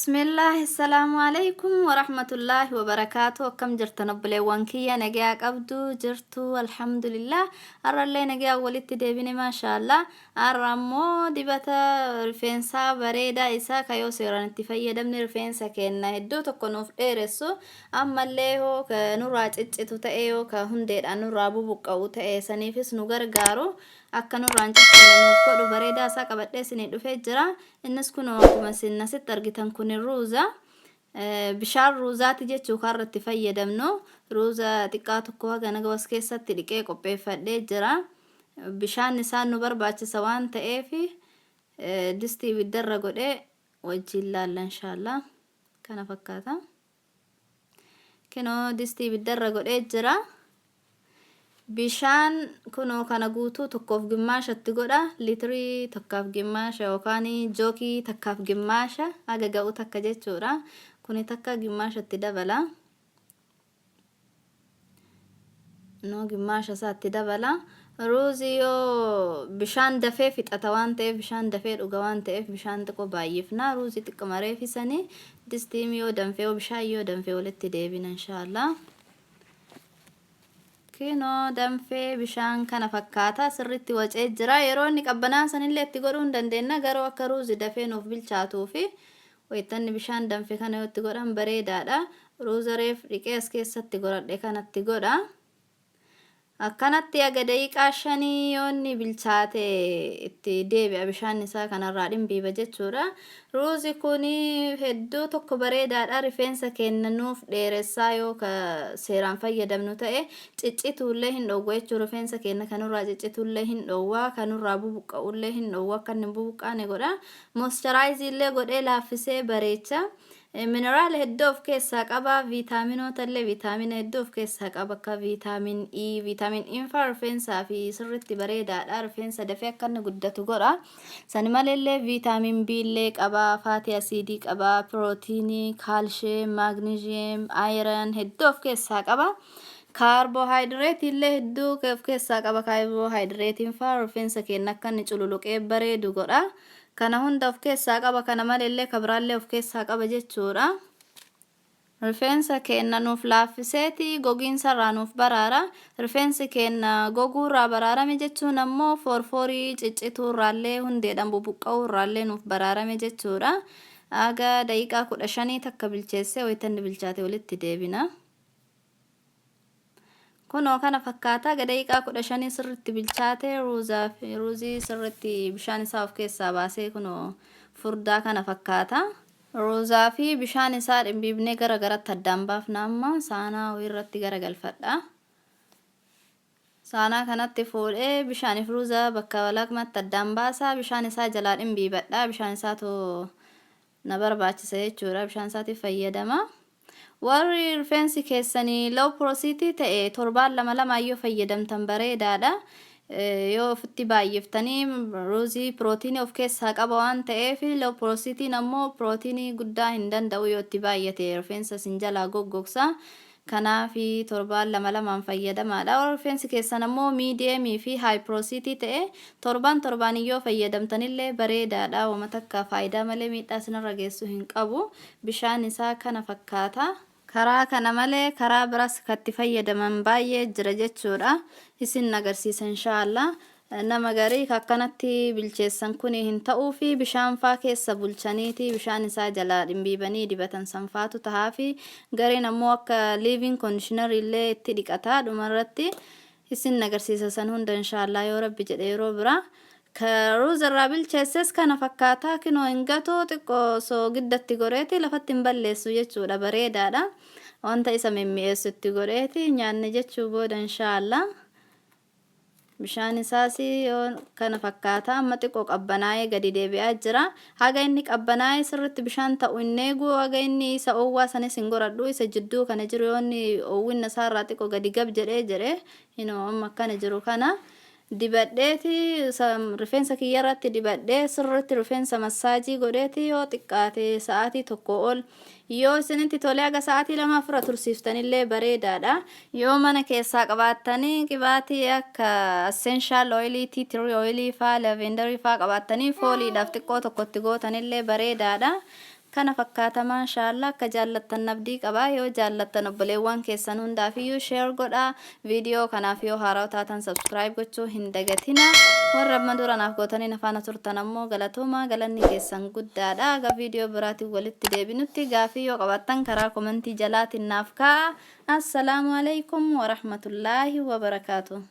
Bismillah, Assalaamu alaikum warahmatullaahi wabarakaatu. Akkam jirtan obboleewwan kiyya? Nagayaa qabdu jirtu? Alhamdulillah, har'allee nagayaa walitti deebine, maashaallah. Har'a ammoo dibata rifeensaa bareedaa isaa ka yoo seeraan itti fayyadamne rifeensa keenna hedduu tokko nuuf dheeressu, ammallee yoo ka nurraa ciccitu ta'e, yoo ka hundeedhaan nurraa bubuqqa'u ta'e, saniifis nu gargaaru, akka nurraa hin ciccinne nuuf godhu, bareedaa isaa qabadhee isinii dhufee jira. Innis kunoo akkuma isin asitti argitan kun ruuza. Bishaan ruuzaati jechuu kan irratti fayyadamnu. Ruuza xiqqaa tokko haga naga was keessatti dhiqee qopheeffadhee jira. Bishaan isaan nu barbaachisa waan ta'eef distii ibiddarra godhee wajjin laalla inshaallah. Kana fakkaata. Kinoo distii ibiddarra godhee jira. Bishaan kunoo kana guutuu tokkoof gimmaashatti godha. Liitirii tokkaaf gimmaasha yookaan jookii takkaaf gimmaasha haga ga'u takka jechuudha. Kuni takka gimmaashatti dabala. No gimmaasha isaatti dabala. Ruuzii yoo bishaan dafee fixata waan ta'eef, bishaan dafee dhuga waan ta'eef, bishaan xiqqoo baay'ifna. Ruuzii xiqquma reefisanii distiim yoo danfee, yoo bishaan yoo danfee walitti deebina inshaallah. Kinoo danfee bishaan kana fakkaata, sirriitti wacee jira. Yeroo inni qabbanaa sanillee itti godhuu hin dandeenya, garuu akka ruuzi dafee nuuf bilchaatuu fi wayittanni bishaan danfe kana yoo itti godhan bareedaadha. Ruuza reef dhiqee as keessatti godhadhe kanatti godha. Akkanatti haga daqiiqaa 5 yoo inni bilchaate itti deebi'a, bishaan isaa kanarraa dhimbiiba jechuudha. Ruuzi kun hedduu tokko bareedaadha. Rifeensa keenya nuuf dheeressaa yoo ka seeraan fayyadamnu ta'e. Ciccituullee hin dhoowwa jechuudha. Rifeensa keenya kanurraa ciccituullee hin dhoowwa. Kanurraa bubuqqa'ullee hin dhoowwa. Akka inni hin bubuqqaane godha. Moisturize illee godhee laaffisee bareecha. Mineraala hedduu of keessaa qaba. Viitaaminoota illee, viitaamina hedduu of keessaa qaba. Akka viitaamin E, viitaamin E faa rifeensaa fi sirriitti bareedaadha. Rifeensa dafee akka inni guddatu godha. Sani maleellee viitaamin B illee qaba. Faatii asiidii qaba. Pirootiinii, kaalsheem, maagniziyeem, ayiran hedduu of keessaa qaba. Kaarboohayidireetii illee hedduu of keessaa qaba. Kaarboohayidireetiin faa rifeensa keenya akka inni cululuqee bareedu godha. Kana hunda of keessaa qaba, kana maleellee ka biraallee of keessaa qaba jechuudha. Rifeensa keenna nuuf laaffiseeti gogiinsa irraa nuuf baraara. Rifeensi keenna goguu irraa baraarame jechuun ammoo foorfoorii ciccituu irraallee, hundeedhaan bubuqqa'uu irraallee nuuf baraarame jechuudha. Haga daqiiqaa 15 takka bilcheessee wayita inni bilchaate walitti deebina. Kunoo kana fakkaata. Haga daqiiqaa 15 sirriitti bilchaate, ruuzaa fi ruuzii sirriitti bishaan isaa of keessaa baasee kunoo furdaa kana fakkaata. Ruuzaa fi bishaan isaa dhimbiibnee gara garatti addaan baafna. Amma saanaa irratti gara galfadha. Saanaa kanatti fuudhee bishaaniif ruuza bakka lamatti addaan baasa. Bishaan isaa jalaa dhimbiibadha. Bishaan isaatu na barbaachisa jechuudha. Bishaan isaatiif fayyadama. Warri rifeensi keessanii low porosity ta'e torbaan lama lamaan yoo fayyadamtan bareedaadha. Yoo ofitti baay'iftanii, ruuzii pirootiinii of keessaa qaba waan ta'eef, low porosityn ammoo pirootiinii guddaa hin danda'u, yoo itti baay'ate rifeensa isin jalaa goggogsa. Kanaaf torbaan lama lamaan fayyadamaadha. Warri rifeensi keessan ammoo medium fi high porosity ta'e torbaan torbaan yoo fayyadamtanillee bareedaadha. Wama takka faayidaa malee miidhaa isinirra geessu hin qabu. Bishaan isaa kana fakkaata. Karaa kana malee karaa biraas kan itti fayyadaman baay'ee jira jechuudha. Isin agarsiisa inshaallah. Nama garii ka akkanatti bilcheessan kun hin ta'uufi, bishaan faa keessa bulchaniiti bishaan isaa jalaa dhimbiibanii dibatan sanfaatu tahaafi. Gariin ammoo akka leave-in conditioner illee itti dhiqata dhumarratti. Isin agarsiisa san hunda inshaallah, yoo Rabbi jedhe, yeroo biraa. Ka ruuza irraa bilcheesses kana fakkaata. Kinoo hin gatu, xiqqoo osoo giddatti goreeti lafatti hin balleessu jechuudha, bareedaadha. Wanta isa mimmi'eessu itti godheeti nyaanne jechuu booda inshaallah. Bishaan isaas yoo kana fakkaata. Amma xiqqoo qabbanaa'ee gadi deebi'aa jira. Haga inni qabbanaa'ee sirriitti bishaan ta'u hin eegu, haga inni isa oowwaa sanis hin godhadhu. Isa jidduu kana jiru, yoo inni oowwinna isaarraa xiqqoo gadi gab jedhee jedhee, hinoo amma akkana jiru kana dibadheeti, rifeensa kiyya irratti dibadhee, sirriitti rifeensa massaajii godheeti, yoo xiqqaate sa'aatii 1 ol, yoo isinitti tolee haga sa'aatii 2 ofirra tursiiftanillee bareedaadha. Yoo mana keessaa qabaattanii qibaatii akka essential oilii, tea tree oilii faa, lavenderii faa qabaattanii, fooliidhaaf xiqqoo tokko itti gootanillee bareedaadha. Kana fakkaata maashaalla akka jaallattan abdii qaba. Yoo jaallattan obboleewwan keessan hundaafiyyuu share godhaa. Viidiyoo kanaaf yoo haaraa taatan subscribe gochuu hin dagatina. Warra amma dura naaf gootanii na faana turtan ammoo galatoomaa, galanni keessan guddaadha. Aga viidiyoo biraatiin walitti deebinutti gaafii yoo qabaattan karaa komentii jalaatiin naaf kaa'a. Assalaamu alaikum warahmatullaahi wabarakaatu.